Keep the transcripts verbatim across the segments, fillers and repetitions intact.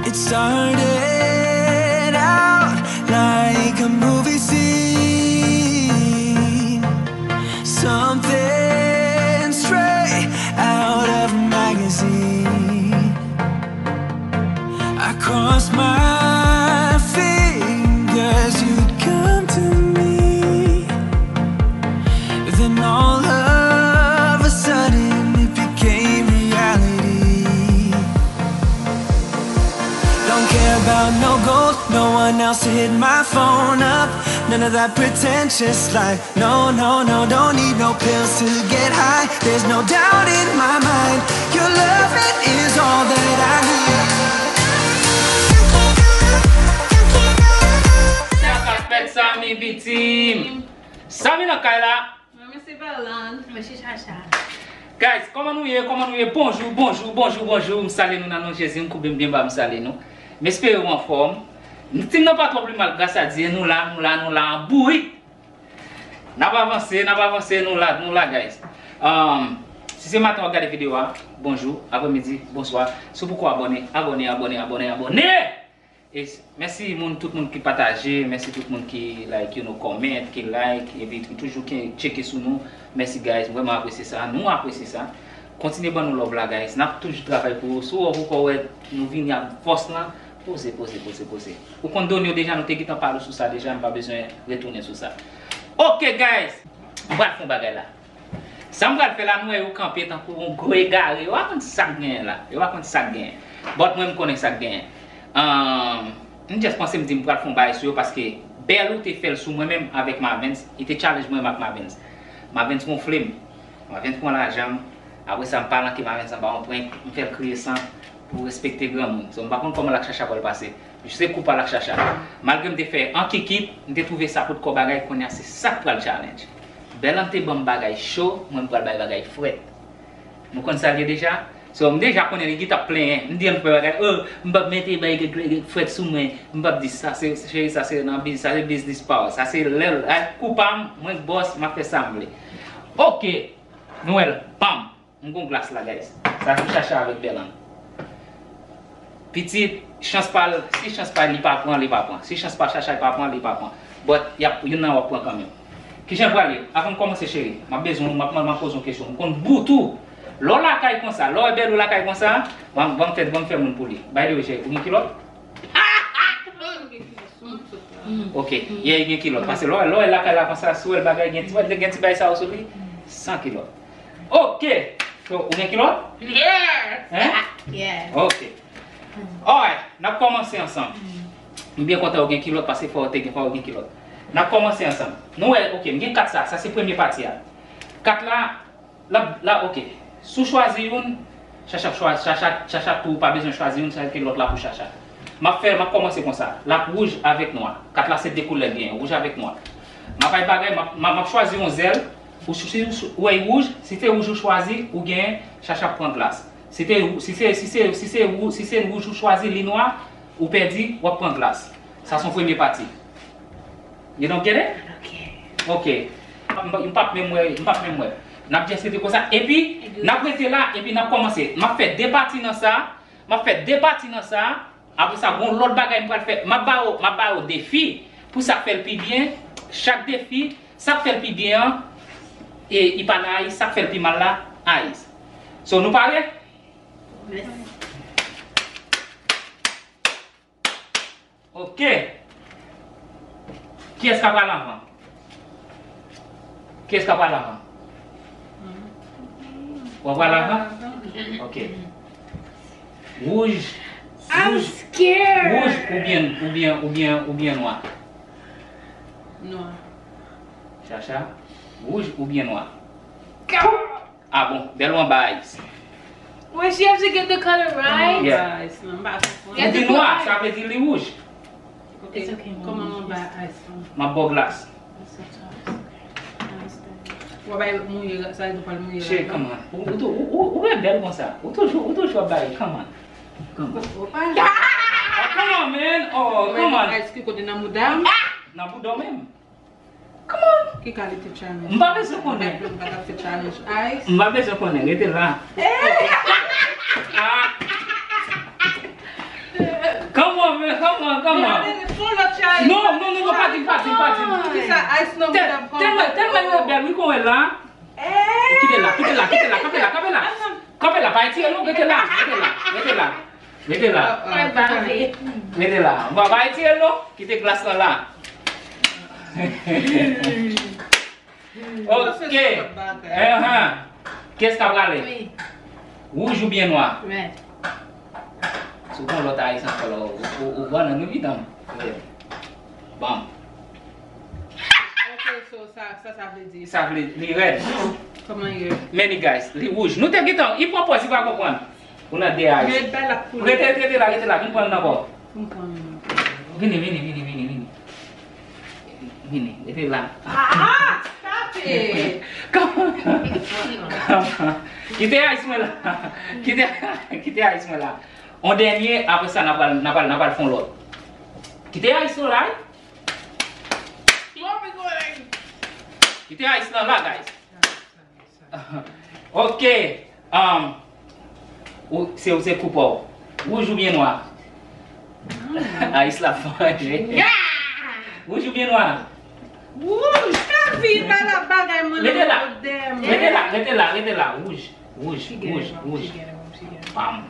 It started out like a movie scene, something straight out of a magazine. I crossed my fingers you'd come to me. Then all of a sudden it became reality. Don't care about no gold, no one else to hit my phone up. None of that pretentious life. No, no, no, don't need no pills to get high. There's no doubt in my mind. Your loving is all that I need. Sa k ap fèt, Samy Bitim? Samy nan kay la. Mwen, mwen se Berlande. Mwen se Chacha. Guys, kòman nou ye? Kòman nou ye? Bonjou, bonjou, bonjou, bonjou. M salye nou nan non Jezi, m koube m byen ba, m salye nou. M espere w anfòm. Team nan pa twò pi mal, gras a Dye, nou la, nou la, nou la, an bourik. N ap avanse, n ap avanse, nou la, nou la, guys. Um, si se maten w ap gade videyo a, bonjou, apremidi, bonswa. Si w poko abòne, abòne, abòne, abòne, abòne! E s- mèsi moun, tout moun ki pataje, mèsi tout moun ki like, you know, comment, ki like, epi ki toujou ki tcheke sou nou. Mèsi guys, m vrèman apresye sa, nou apresye sa. Kontinye ban nou love la guys, n ap toujou travay pou ou. Si w wè poko wè nou vini ak fòs lan, poze, poze, poze, poze. Ou konn done yo deja, nou te gentan pale sou sa deja, m pa bezwen retounen sou sa. Ok guys, m pral fè yon bagay la. Sa m pral fè la, nou wè yo kanpe tankou yon gwo egare. Yo pa konn sa k genyen la. Yo pa konn sa k genyen. But mwen, m konnen sa k genyen. Ahn, m just panse m di m pral fè yon bagay sou yo paske Bèlou te fè l sou mwen menm avèk Mavens. Li te challenge mwen menm ak Mavens. Mavens wonfle m. Mavens pran lajan m. Apre sa, m pale anke Mavens anba yon prank. M fè l kriye san pou respekte granmoun. So, m pa konn kòman l ak Chacha pral pase. Se kou pa l ak Chacha. Malgre m te fè an kikit, m te twouve sa potko bagay, kounye a se sa k pral challenge. Berlande te ban m bagay cho, mwen m pral bay bagay frèt. Nou konn sa l ye deja? So, m deja konnen li gentan ap plenyen. M di l m fè bagay, oh, m p ap mete bay frèt sou mwen. M p ap di sa se, cheri, sa se nan biz, sa se biznis pa w. Sa se lè l, a, kou pa m, mwen k bòs, m ap fè sa m vle. Ok, nou wè l, pam. M gon glas la, guys. Sa se Chacha avèk Berlande. Pitit, chans pa l, si chans pa l, li pa pran, li pa pran. Si chans pa Chacha, li pa pran, li pa pran. But, y ap, youn nan yo ap pran kanmenm. Kijan pral ye? Avan m kòmanse, cheri, m ap bezwen, m ap, m ap poze yon kesyon. M konn bout ou. Lè w lakay konsa, lè w wè Bèlou lakay konsa, ban m, ban m fè, ban m fè moun pou li. By the way, cheri, ou gen kilòt? Ok, yeah, li gen kilòt. Paske lè w, lè w wè lakay la konsa, si w wè l bagay gen ti, gen ti bagay sa yo sou li, san kilòt. Ok. So, ou gen kilòt? Yes! Hein? Yes. Ok. Alright, n ap kòmanse ansanm. M byen kontan ou gen kilòt paske fò w te gen, fò w gen kilòt. N ap kòmanse ansanm. Nou wè, ok, m gen kat sa. Sa se premye pati a. Kat la, la, la, ok. Si w chwazi youn, Chacha ap chwazi, Chacha, Chacha tou pa bezwen chwazi youn, sa vle di lòt la pou Chacha. M ap fè, m ap kòmanse konsa. L ap wouj avèk nwa. Kat la se de koulè l genyen, wouj avèk nwa. M ap bay bagay, m ap, m ap, m ap chwazi yon zèl. Ou si, si, ou wè wouj, si se wouj ou chwazi, ou genyen, Chacha ap pran glas. Si se, si se, si se, si se wou-, si se wouj ou chwazi, li nwa, ou pèdi, w ap pran glas. Sa se yon premye pati. You don't get it? Ok. Ok. M p ap, m p ap menm wè, m p ap menm wè. N ap just rete konsa. Epi, n ap rete la, epi n ap kòmanse. M ap fè de pati nan sa. M ap fè de pati nan sa. Apre sa, gon lòt bagay m pral fè. M ap ba yo, m ap ba yo defi. Pou sa k fè l pi byen, chak defi, sa k fè l pi byen an, e, li pa nan ayis, sa k fè l pi mal la, ayis. So, nou pare? Mèsi. Ok. Kiyès k ap pral anvan? Kiyès k ap pral anvan? W ap pral anvan? Ok. Wouj. I'm Wouj. scared. Wouj oubyen, oubyen, oubyen, oubyen nwa? Nwa. Chacha. Wouj oubyen nwa? Go! Ah bon, Bèlou anba ayis. Well, she have to get the color right. Yeah. Guys, non, m pa konprann. Ou di nwa, sa vle di li wouj. Ok, kòman mwen ba ice lan? M ap ba w glas. W ap bay mouye, sa vle di w pral mouye Cheri, la. come on. Ou, ou, tou- ou, ou, ou rebèl konsa. Ou toujou, ou toujou ap bay, come on. Come on. Opa. Oh, come on, man. Oh, come on. Ice ki kote nan mouda m? Nan bouda w menm. Come on. Ki kalite challenge? M pa bezwen konnen. M pa t ap fè challenge ice. M pa bezwen konnen, rete la. Ah. Kòman, kòman? Fon lòt chay. Non, non, non, non, pa di, pa di, pa di. Poukisa ice nan bouda m kòman? Tèlman, tèlman yo bèl, wi, kon wè la. Kite la, kite la, kite la, kanpe la, kanpe la. Kanpe la, pa etire non, rete la, rete la, rete la. Rete la. Mwen bave. Rete la. Bon, pa etire non, kite glas lan la. Ok. Enhen. Kiyès k ap prale? Wi. Wouj oubyen nwa? Red. Si w pran lòt ayisyen ankò la, ou, ou, ou bannann wi pitanm. Red. Bam. Ok, so sa, sa, sa vle di. Sa vle li rèd. Kòman ye? Many guys, li wouj. Nou te gentan, li pran pòz, li pa konprann. Ou nan de ayisyen. Red bay la koulè. Rete, rete la, rete la, vin pran nan kò. Vin pran nan kò. Vini, vini, vini, vini, vini. Vini, rete la. Ah, stop it! Kòman? Kòman? Kite ice mwen la. Kite, kite ice mwen la. On dènye, apre sa, n a pral, n a pral, n a pral fon lòt. Kite ice mwen la, wi. Kite ice lan la, guys. Ok. Um, ou, se, se koup ou. Wouj oubyen nwa? Ice la fò. Wouj oubyen nwa? Wouj, ka vi pa la bagay mwen. Rete la. Rete la, rete la, rete la. Wouj, wouj, wouj, wouj. Bam.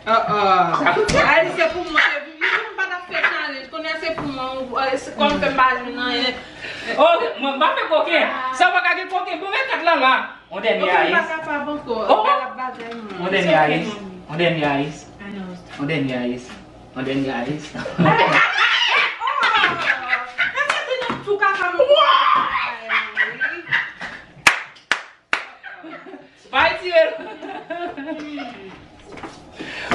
Ah, ah. Ay, se pou mwen, se pou mwen, m pa ta fè challenge. Kounye a se pou mwen, ou, eh, se kòm fè m pa jwenn anyen. Oh, mwen, m pa fè koken. Sa pa ka gen koken. Bon, men kat lan la. On dènye ice. Ok, m pa kapab ankò. Oh. Bèl ap batay mwen. On dènye ice. On dènye ice. On dènye ice. On dènye ice. Oh! Eske se nou tou kaka mwen? Pa etire l.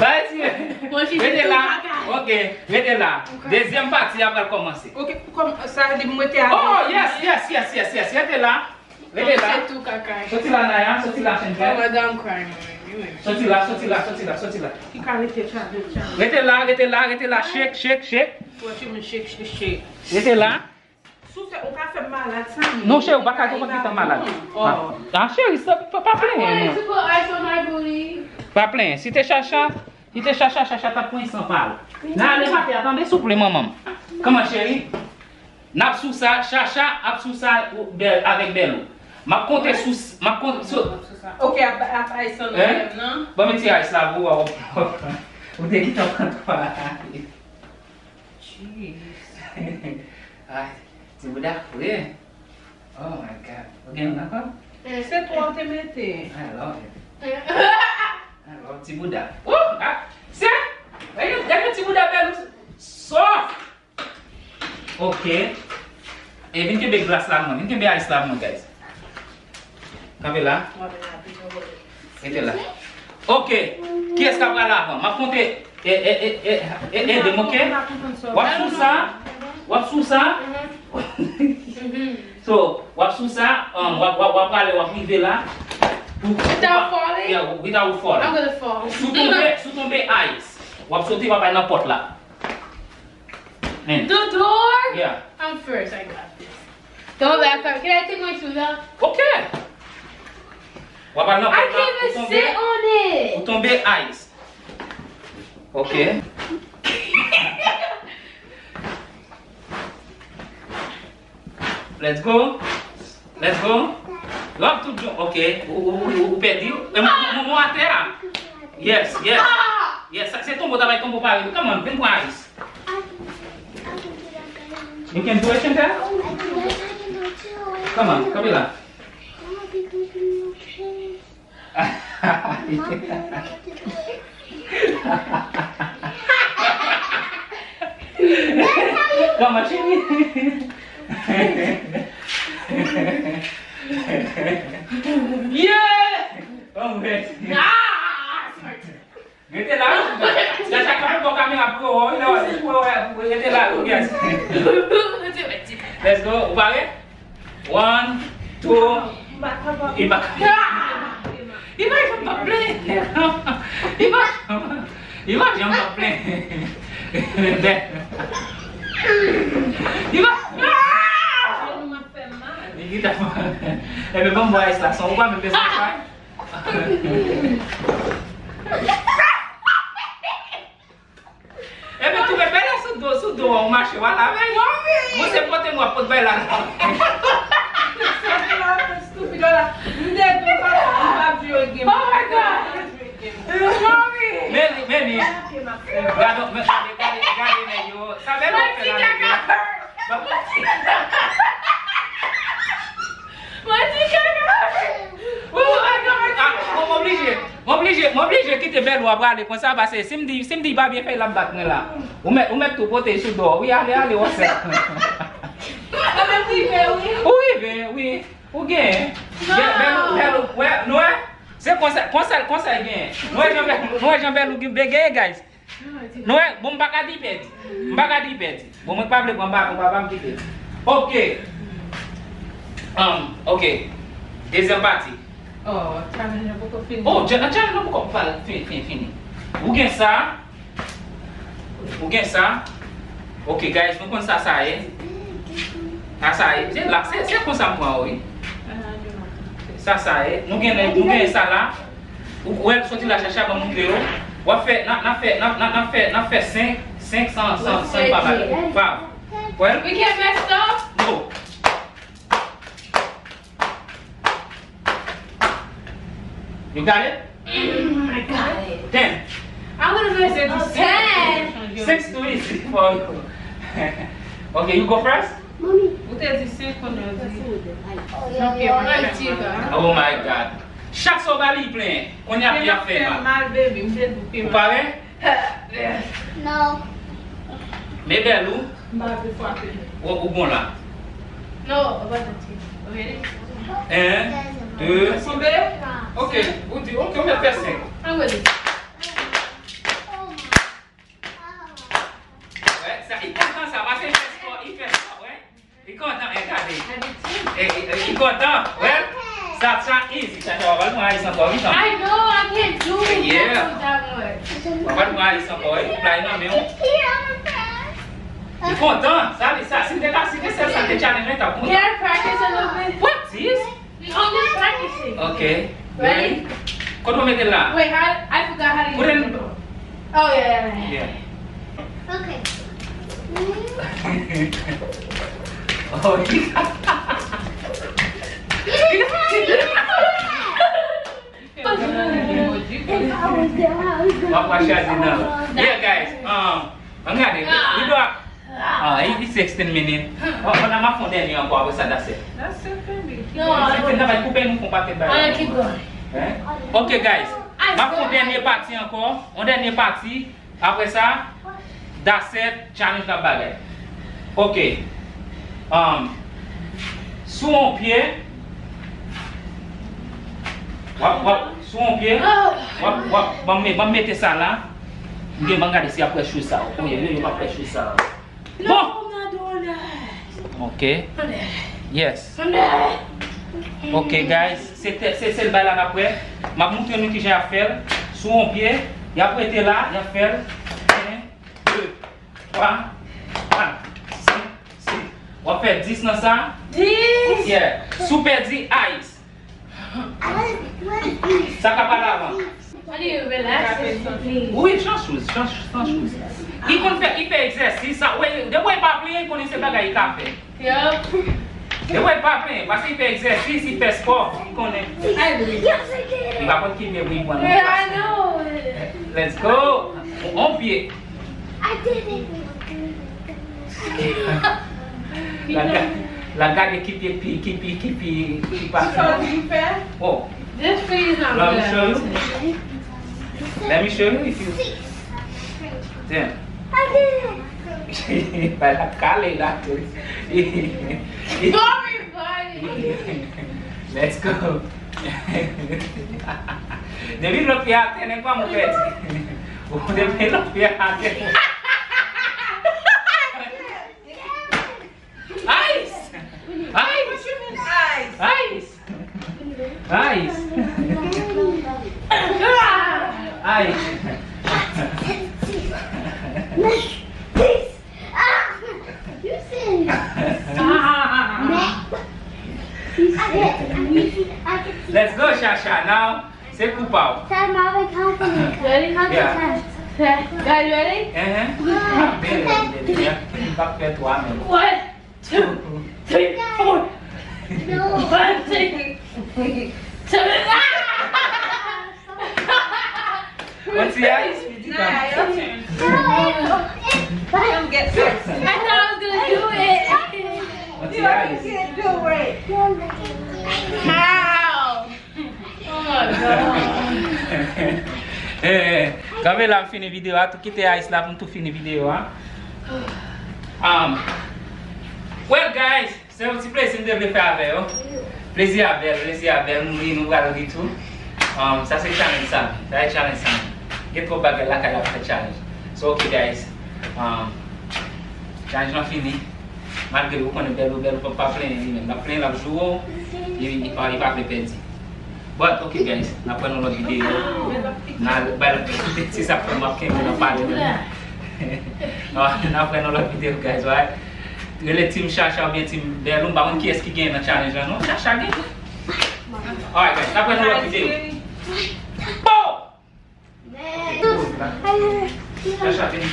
Pa etire l. Rete la. Ok, rete la. Dezyèm pati a pral kòmanse. Ok, kòm, sa vle di m rete a. Oh, yes, yes, yes, yes, yes. Rete la. Rete la. Se tou kaka. Soti la, Naya. Soti la, Chenjè. Oh, madam crying. Soti la, soti la, soti la, soti la. Ki ka rete chanje, chanje. Rete la, rete la, rete la. Shake, shake, shake. Watch him shake, shake, shake. Rete la. Sou fè, ou ka fè m malad, sa. Non, cheri, ou pa ka, ou pa ka fè m malad. Oh. Ah, ah, cheri, stop, pa, pa plenyen, non. I wanted to put ice on my booty. Pa plenyen. Si te Chacha, si te Chacha, Chacha t ap pran san pa l. Nan ale atè a, tande, souple, manman m. Kòman, cheri? N ap sou sa, Chacha ap sou sa, ou, bèl, avèk bèl ou. M ap konte sou, m ap konte sou. Ok, ap, ap ice on nan. Ban m ti ice la pou ou, ou te gentan pran twa. Jeez. Ay, ti bouda fre. Oh my God. Ou gen youn ankò? Se twa ou te mete. I love it. I love ti bouda. Oh, ah, se, gade, gade ti bouda bèl ou. Soft. Ok. E vin kenbe glas la mwen. Vin kenbe ice la mwen, guys. Kanpe la. Rete la. Ok. Kiyès k ap pral avan? M ap konte. E, e, e, e, e, ede m, ok? W ap sou sa. W ap sou sa. So, w ap sou sa. Um, w ap, w ap, w ap prale, w ap rive la. Without falling? Yeah, without falling. I'm gonna fall. Si w tonbe, si w tonbe ice. W ap sote, w ap bay nan pòt la. Men. The door? Yeah. I'm first, I got this. Don't laugh at me. Can I take my shoes off? Ok. W ap al nan pòt la, ou tonbe, ou tonbe ice. Ok. Let's go. Let's go. Lòk tout jon. Ok. Ou, ou, ou, ou pèdi. E mwen, mwen, mwen atè a. Yes, yes. Yes, sa, se tonbo, ta bay tonbo pare. Come on, vin pran ice. You can do it, Chantel? Come on, come here. Come on, cheri. Yeah! Oh, man. Rete la. Chacha kanpe bò kamera pou yo wè, pou yo wè, rete la, yes. Let's go. Ou pare? One, two. Li pa, li pa janm pa plen. Li pa, li pa janm pa plen. Li pa. Li ta. Ebyen, ban m bwè ice la, san ou pa menm bezwen fay. Ebyen, tou ret, bèl sou do, sou Sou do w, ou mache, w al avè l. Mwen se pote m w ap pot bay la. Sòti la, stupid la. M te di w papa, m p ap jwe game. Oh my God. Mami. Men li, men li. Gade, men gade, gade, gade nèg yo. Sa bèl w ap fè la, nèg yo. Mwen di kaka. Oh my God. Ah, mwen oblije. Mwen oblije, mwen oblije kite bèl w ap prale konsa, paske si m di, si m di pa byen fè, l ap bat mwen la. Ou mèt, ou mèt tou pote sou do. Wi, ale, ale, w ap fè. Ou rive, wi. Ou genyen. Bèl, bèl, bèl, wè, nou wè. Se konsa, konsa, konsa l genyen. Nou wè jan bèl, nou wè jan bèl ou genyen, guys. Nou wè, bon, m pa ka di pèdi. M pa ka di pèdi. Bon, mwen pa vle pran ba, papa m kite. Ok. Um, ok. Dezyèm pati. Oh, challenge la poko fini. Oh, challenge la poko pa fin, fin, fini. Ou gen sa. Ou gen sa. Ok, guys, nou konn sa sa ye. Sa sa ye. Se la, se, se konsa m pran, wi. Sa sa ye. Nou gen, nou gen sa la. Ou wè l soti la, chacha, ban m montre yo. W ap fè, n a, n a fè, n a, n a, n a fè, n a fè senk, senk san, san, san pa mal. Five. Well, we can mess up. No. You got it? Mm, I got it. Ten. I'm gonna mess it up. Ten. Six too easy for you. Okay, you go first. Ou te di senk kounye a, di. Oh my God. Chak sa w ba li, li plenyen. Kounye a, li ap fè mal. Mal, baby. M te di w plenyen. Ou pare? No. Men bèl ou. M pa vle frape. Ou, ou bon la. No, ou pa santi. Ready? En, de. Konbyen? Ok, ou di, ok, ou mèt fè senk. I'm ready. Wè, sa, li kontan sa, paske li fè spò, li fè spò, wè. Li kontan, e, gade. E, e, e, li kontan, wè. Sa, sa easy, sa, sa, w ap pran ayis ankò, wi, tanpri. I know, I can't do it. Yeah. That much. W ap pran ayis ankò, wi. Play nan men w. Li kontan, sa, li, sa, si te ka, si te sèl sa te challenge, li t ap kontan. Can I practice a little bit? Practice? I'm just practicing. Ok. Ready? Ready? Kote w mete l la? Wait, how, I forgot how to use it. Put it in. Oh, yeah, yeah, yeah. Yeah. Okay. Oh, you. If I was there, I was gonna. Papa Shazina. Yeah, guys. Um, Ann gade, li dwa. Ah, li, li sixteen minutes. Bon, bon, n a fè yon dènye ankò, apre sa, that's it. That's it, baby. Sixteen, n a koupe, nou fè yon pakèt bagay. Alright, keep going. Hein? Ok, guys. N a fè yon dènye pati ankò. Yon dènye pati. Apre sa, that's it. Challenge la bagay. Ok. Um, sou yon pye. W ap, w ap, sou yon pye. W ap, w ap, ban m, ban m mete sa la. M gen, ban m gade si y ap wè shoes sa. Oh, yo, yo, yo p ap wè shoes sa. Bon. No, I'm not doing that. Ok. Yes. Ok, guys. Se te, se, se sèl bagay la n ap wè. M ap montre nou kijan y ap fè l. Sou yon pye. Y ap rete la, y ap fè l. En, de, twa, kat, senk, sis. W ap fè dis nan sa. Dis? Yeah. Si w pèdi, ayis. Sa ka pale avan. How do you relax? Wi, san shoes, san, san shoes. Li konn fè, li fè egzèsis, sa, wè, depi w pa plenyen, li konnen se bagay li ka fè. Yup. Depi w pa plenyen, paske li fè egzèsis, li fè spò, li konnen. Li pa konn ki pye pou li pran nan. Yeah, I know. Let's go. On pye. I did it. La ga-, la gade ki pye pi, ki pi, ki pi, ki pa. Sa w di fè? Oh. This tree is not good. Let me show you. Let me show you if you. Damn. I did it. Ba la kale la. Everybody. Let's go. Depi lòt pye atè, nèg pa mwen pèdi. Depi lòt pye atè. Ice! Ice! Ice! Ice! Ice! You serious? Let's go, Shasha. Now, se kou pa w. Time out of confidence. Ready? Yeah. Okay, guys, ready? Ehe. Byen, byen, byen. M p ap fè twa, men. One, two, three, four, five, six, seven. Ah! Yon ti ice, pitit. Nah, your turn. Come get this. I thought I was gonna do it. Yon ti You ice. Can't do it. How? Oh my god. Eh, kanpe la, m fini videyo a, tou kite ice la pou m tou fini videyo a. Um, well, guys, se yon ti plezi m te vle fè avè yo. Plezi a bèl, plezi a bèl, nou ri, nou pral ri tou. Um, sa se challenge sa, sa se challenge sa. Gen twòp bagay lakay la pou fè challenge. So, ok, guys, um, challenge lan fini. Malgre ou konnen bèl ou bèl ou pa plenyen li menm. L ap plenyen, l ap joure w, li, li pa, li pa vle pèdi. But, ok, guys, n ap wè nan lòt videyo. N a bay lòt videyo. Se sa k fè m ap kenbe nan pale menm. N ap wè nan lòt videyo, guys, alright? Rele Team Chacha oubyen Team Bèlou. M pa konn kiyès ki genyen nan challenge lan, non. Chacha genyen. Alright, guys, n ap wè nan lòt videyo. Pow! Ok, poz la. Chacha, vini.